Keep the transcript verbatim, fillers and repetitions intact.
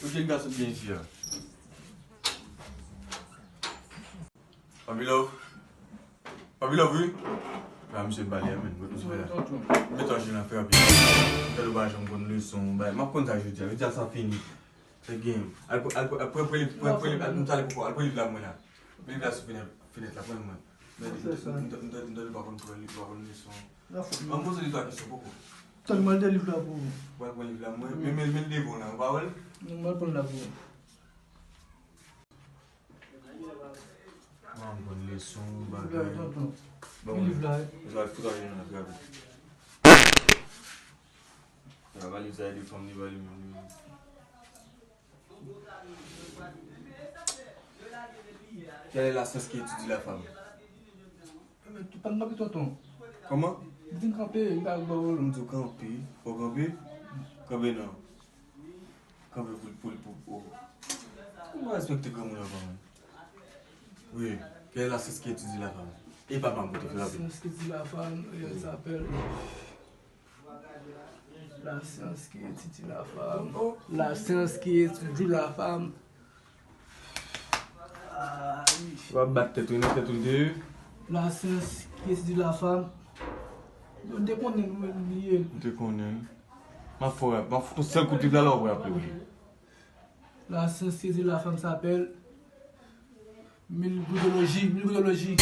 Ou jèn gason byen isi a. Papi Love. Papi Love, wi. Ba misye pale a, men. Mwen misye pale a. Mete an jèn afè rapid. Mwen tande ou pa janm konn leson, bay. M ap konn sa jodi a. Jodi a sa fini. Se game. Al pran, al pran, al pran liv, pran, pran liv, al, m t ale poko, al pran liv la mwen la. Liv la sou fenèt, fenèt la, pran mwen. M tande, m tande, m tande ou pa konn pran liv, pa konn leson. An poze de twa kesyon poko. Tann mwen de liv la pou ou. Ou al pran liv la mwen, men, men, men devan la, ou pa wè l? Non, mwen pran la pou ou. Mwen konn leson, bagay. Tonton. Bon, men liv la, wi. Ou va fout aje nan la gravi. Travay li sa ede fanm li ba li menm li. Quelle est la science qui étudie la femme? Men tou pa n kanpe tonton. Kòman? M di n kanpe, m pa ba w. M di w kanpe, fò kanpe. Kanpe non. Kanpe pou, pou, pou, pou. Ou pa respekte granmoun ankò, man. Wi, quelle est la science qui étudie la femme? E papa m pou te fè rapid. Science qui étudie la femme, elle s'appelle la science qui étudie la femme. La science qui étudie la femme. Ay. W ap bat tèt ou, nan tèt ou l te ye. La science qui étudie la femme. Yo te konnen nou, men bliye. M te konnen. M ap fè w rap, m ap fè w sèl kout liv la, la w ap raple w li. La science qui étudie la femme s'appelle milgridologie, milgridologie.